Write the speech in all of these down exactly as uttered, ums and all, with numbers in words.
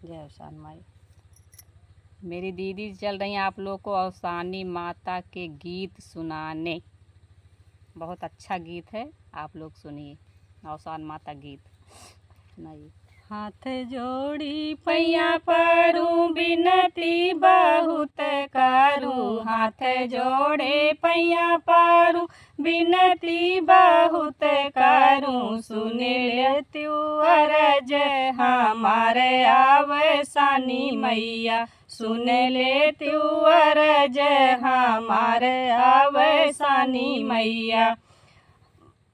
जय अवसान माई। मेरी दीदी चल रही हैं आप लोग को अवसानी माता के गीत सुनाने। बहुत अच्छा गीत है, आप लोग सुनिए अवसान माता गीत सुनाइए। हाथ जोड़ी पैया पड़ू, बिनती बहुत करू। हाथ जोड़े पैया पड़ू, बिनती बहुत करू। सुन ले तू अरज हमारे अवसानी मैया। सुन ले तू अरज हमारे अवसानी मैया।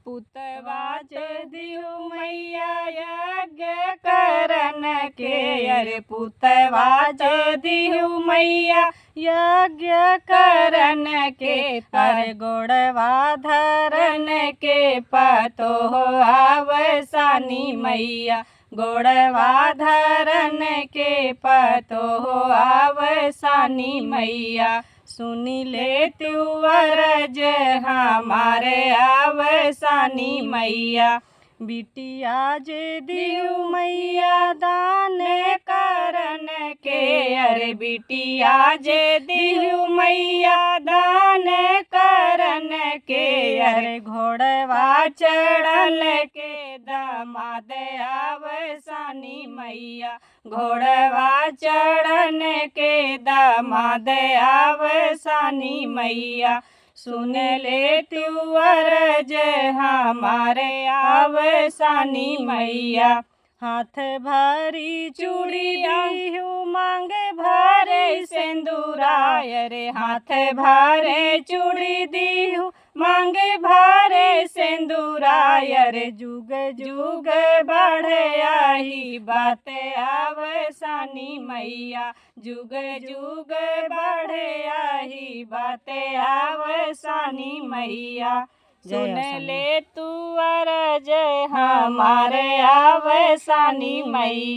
पुतवा जे दिहु मैया यज्ञ करन के, अरे पुतवा जे दिहु मैया यज्ञ करन के, अरे गोड़वा धरन के पतोह अवसानी मैया। गोड़वा धरन के पतोह अवसानी मैया। सुन ले तू अरज हमारे अवसानी मैया। बिटिया जे दिहु मैया दान करन के, अरे बिटिया जे दिहु मैया दान करन के, अरे घोड़वा चढ़न के दामाद अवसानी मैया। घोड़वा चढ़न के दामाद अवसानी मैया। सुन ले तू अरज हमारे अवसानी मैया। हाथ भरी चूड़ी दिहु मांग भरे सेंदुरा, अरे हाथ भरे चूड़ी दिहु मांग भरे सेंदुरा, अरे जुग जुग बढ़े आही बात अवसानी मैया। जुग जुग बढ़े आही बात अवसानी मैया। जय सुन अवसानी। ले तू अरज हमारे अवसानी मैया।